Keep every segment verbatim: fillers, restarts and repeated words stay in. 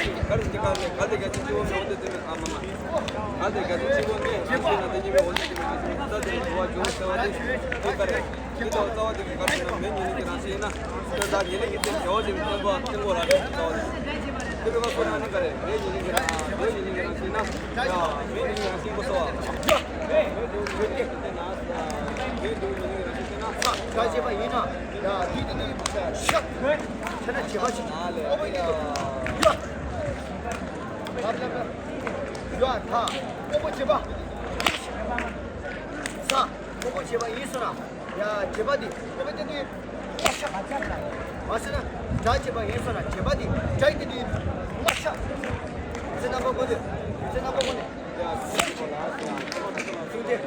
ག་རེ་ཅི་ག་ལས་ག་ལས་ག་ཅི་ཅི་བོ་མེད་འོ་དེ་དེ་མེད་ཨ་མ་མ། ག་ལས་ག་ཅི་ཅི་བོ་མེད་ཨ་ཅི་ན་དེ་ཉི་མེད་འོ་དེ་དེ་མེད་ཨ་ཅི་ད་དེ་འགྲོ་བ་འབྱུང་ཟེར་བ་དེ་དེ་ག་རེ། ཅི་ལྟ་བུ་རྩ་བ་དེ་གི་ག་རེ་ན་མེད་ཉི་མེད་ཀྱི་རང་བཞིན་ཡིན་ན། དེ་ལྟར་ཉེ་ལེགས་ཀྱི་རྟེན་བྱ་བ་ཅན་གྱི་བསྟན་པ་བསྟན་དགོས་ར་རེད་རྩ་བ་དེ། དེ་བས་ཁོ་ན་ནི་ག་རེ་མེད་ཉེ་ལེགས་ཀྱི་རང་མེད་ཉེ་ལེགས་ཀྱི་རང་བཞིན་ཡིན་ན། ཡ་མེད་ཉེ་ལེགས་རང་བཞིན་པོ་སོ་བ། ཡ་མེད་དུ་མེད་ཀྱི་རྟེན་ན། མེད་དུ་ཉེ་ལེགས་ཀྱི་རང་བཞིན་ཡིན་ན། ས་ག་བྱེད་པ་ཡིན་ན། ཡ་དེ་དེ་དེ་ཤ་ཁྱེད་ན་བྱེད་པ་ཞིག་ཨོ་བ་ཡིན་དུ་ཡ། ཡ་ད་ཨོ་བ་བྱེད་པ། ས་ཨོ་བ་བྱེད་པ་ཡིན་སོ་ན། ཡ་བྱེད་པ་འདི་ཨོ་བ་དེ་དེ། མ་ཤ། མ་ཤ་ན་སྒྲ་བྱེད་པ་ཡིན་སོང་ན་བྱེད་པ་དེ་སྒྲ་ཡི་དེ་དུས་མ་ཤ། ཚེ་རྣམ་པ་ཀུན་ཏུ། ཚེ་རྣམ་པ་ཀུན་ཏུ། ཚུལ་ཏེ།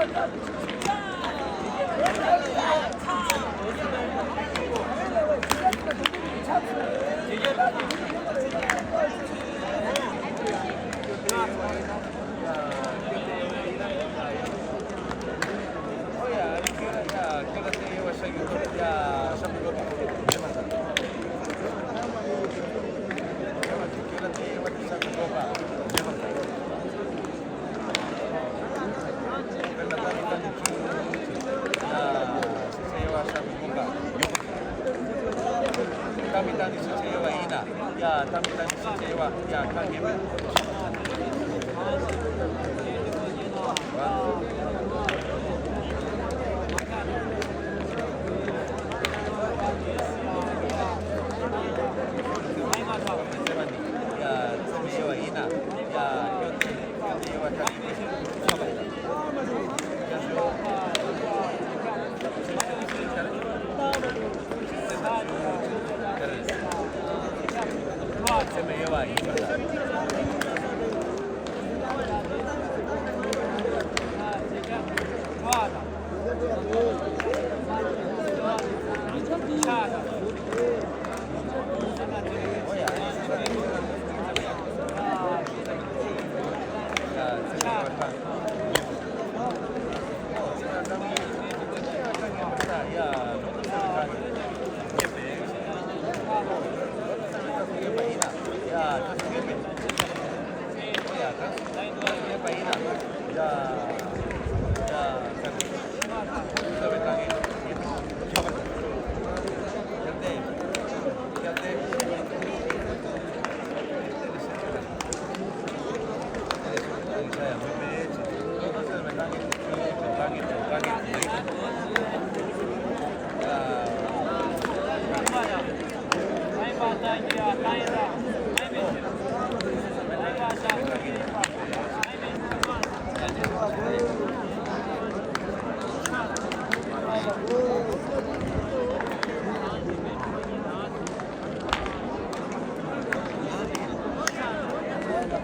ཡ། ད་མི་ད་ནི་ཤི་ཆེ་ཡོད་པ་ཡིན་ན། ཡ། ད་མི་ད་ནི་ཤི་ཆེ་ཡོད་པ། ཡ། ཁ་ངེས་མེད། ཡ། ཚེ་མེད་ཡོད་པ་ཡིན་ན། ཡ། སྐྱོན་ཚེ་སྐྱོན་ཚེ་ཡོད་པ་ཁ་ངེས་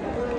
མེད།